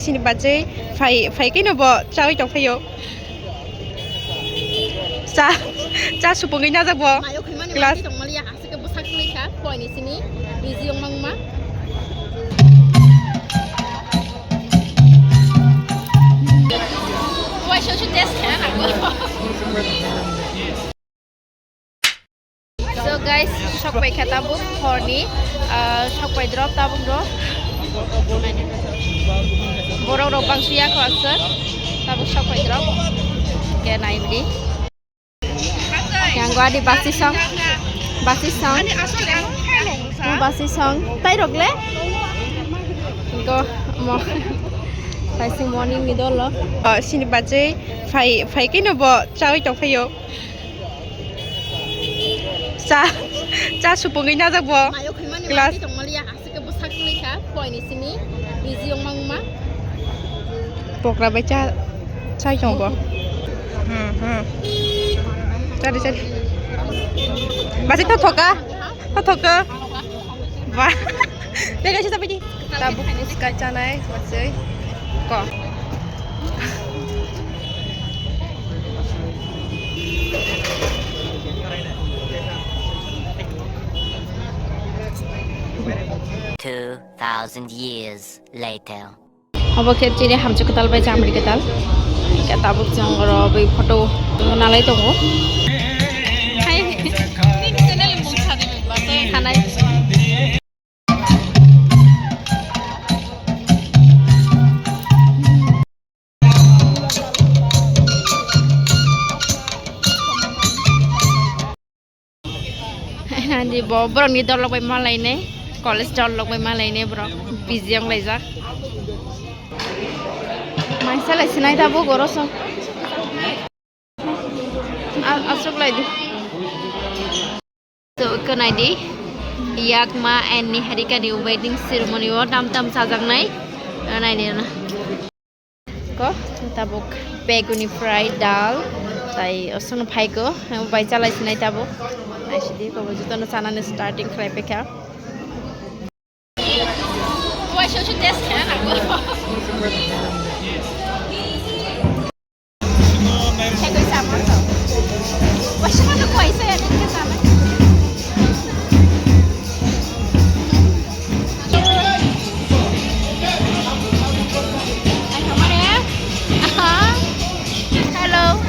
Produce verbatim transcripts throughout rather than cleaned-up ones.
Sini bachai phai, phai khe no bo chawi tong phaio. Cha, cha supungwi najak bo. Mayo khimani class. Mati tongmaliya, aswk khe bwsak tongwi kha, phoini simi busy wng mangma. Waisa waisa test khe na. So guys, sok pai kha tabuk horni, ah, sok pai drop tabuk ro. Borok rok bangsu ya kho aswk. Tabuk sok pai drop. Ke nai bidi. Yang gua di basi song. Basi song. Basi song. Tai rok le? Go mo. Paising morning ni dolo. Oh, sini bachai phai, phai khe no bo chawi tong phaio. Cha, cha supungwi najak bo. Mayo khimani class. Mati tongmaliya, aswk khe bwsak tongwi kha, phoini simi busy wng mangma. Pokra bai cha, chai tong bo. Hmm, hmm. Chari, chari. Basi to thoka, to thoka. Ba. Tega sih tapi di. Tabuk puska chanai, masih. Ko. Two thousand years later. Obo khe chini hamchwk kwtal bai chamri kwtal. Khe tabuk chwng oro bai photo nalai tongo. Hai, nini channel mung sa di ba, khanai. Ani bo borokni dol rok bai malainai, college dol rok bai malainai borok busy wng laijak. Maisa lai sinai tabuk oro song. A-, aswk lai di. So, kwnai di, Yakma and Niharika ni wedding ceremony o tam tam chajaknai, naini na. Ko, tabuk beguni fry, dal, tai osono phaiko, bai chalai sinai tabuk. Naisidi, ko jotono chanani starting khlai paikha. Hello.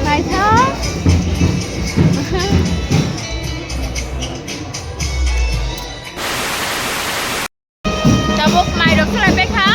Naithok. Tabuk mairok khlai paikha.